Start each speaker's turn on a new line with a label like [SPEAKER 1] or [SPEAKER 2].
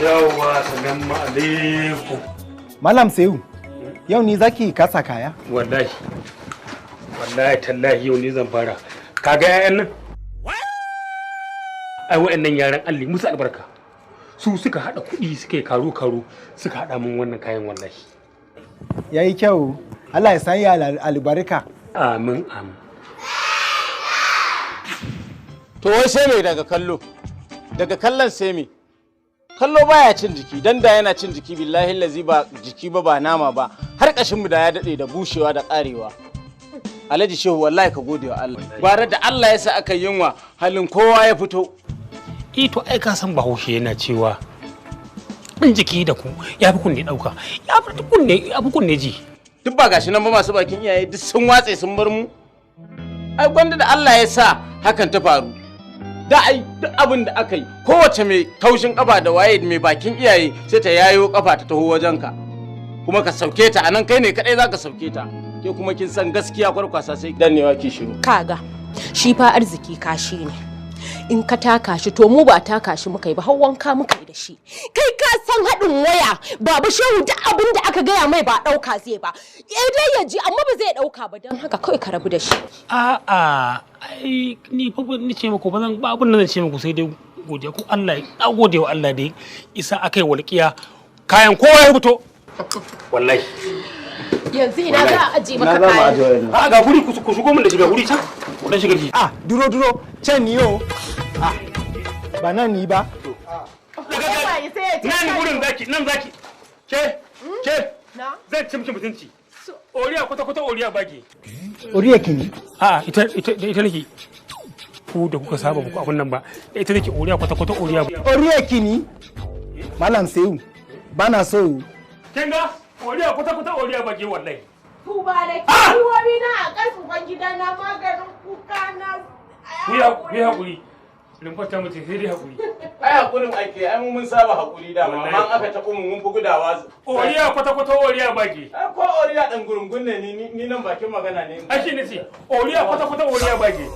[SPEAKER 1] Yawwa, salamu alaikum.
[SPEAKER 2] Malam Sehu, yau ni zaki kasa kaya?
[SPEAKER 1] Wallahi. Wallahi tallahi yau ni zan fara. Kaga 'ya'yan nan? Ai wa'annan yaran Allah musu albarka. Su suka hada kuɗi suka yi karo karo suka hada min wannan kayan wallahi.
[SPEAKER 2] Yayi kyau. Allah ya sanya albarka.
[SPEAKER 1] Amin amin.
[SPEAKER 3] To wai sai me daga kallo? Daga kallon sai me? Kallo baya cin jiki, dan da yana cin jiki billahi lazi ba jiki ba ba nama ba, har kashin mu da ya dade da bushewa da karewa. Alhaji Shehu wallahi ka gode wa Allah. Gwara da Allah ya sa aka yunwa halin kowa ya fito.
[SPEAKER 1] Eh to ai ka san Bahaushe yana cewa in jiki da ku ya fi kunne dauka, ya fi kunne, ya fi kunne ji.
[SPEAKER 3] Duk ba gashi nan ba masu bakin iyaye duk sun watse sun bar mu. Ai gwanda da Allah ya sa hakan ta faru. Da ai duk abin da aka yi kowace mai taushin kafa da waye mai bakin iyaye sai ta yayo kafa ta taho wajenka. Kuma ka sauke ta anan kai ne kadai zaka sauke ta. Ke kuma kin san gaskiya kwarkwasa sai dannewa ki shiru.
[SPEAKER 4] Kaga shi fa arziki kashi ne. In ka taka shi to mu ba taka shi muka yi ba, har wanka muka yi da shi. Kai ka san haɗin waya Baba Shehu duk abin da aka gaya mai ba ɗauka zai ba. Eh dai ya ji amma ba zai ɗauka ba, don haka kawai ka rabu da shi.
[SPEAKER 1] A'a ai ni fa ni ce muku ba zan ba abin da zan ce muku sai dai godiya ko Allah ya gode wa Allah dai isa akai walƙiya kayan kowa ya fito. Wallahi.
[SPEAKER 4] Yanzu ina za a aje maka kayan.
[SPEAKER 1] A ga guri ku shigo min da shiga guri can. Ku dan shiga ciki.
[SPEAKER 2] Ah, duro duro, can ni yo. Ah, ba nan ni ba.
[SPEAKER 1] Nan gurin zaki, nan zaki. Ke, ke. Zan ci miki mutunci. Oriya kwata kwata oriya baki.
[SPEAKER 2] Oriya kini.
[SPEAKER 1] A ita ita ita nake. Ku da kuka saba muku abun nan ba. Ita nake oriya kwata kwata oriya.
[SPEAKER 2] Oriya kini. Malam Sehu, bana so.
[SPEAKER 1] Kin ga? Oriya kwata kwata oriya baki wallahi.
[SPEAKER 4] Tuba da kiwowi na a ƙarfafan gida na maganin kuka na.
[SPEAKER 1] Ku ya hakuri. Lumfata mace sai dai hakuri.
[SPEAKER 3] Ai hakurin ake, ai mun saba hakuri da amma aka taɓo mu mun fi gudawa.
[SPEAKER 1] Oriya kwata kwata oriya baki.
[SPEAKER 3] Ai ko oriya dan gurungun ne ni nan bakin magana ne.
[SPEAKER 1] Ai shi nace oriya kwata kwata oriya baki.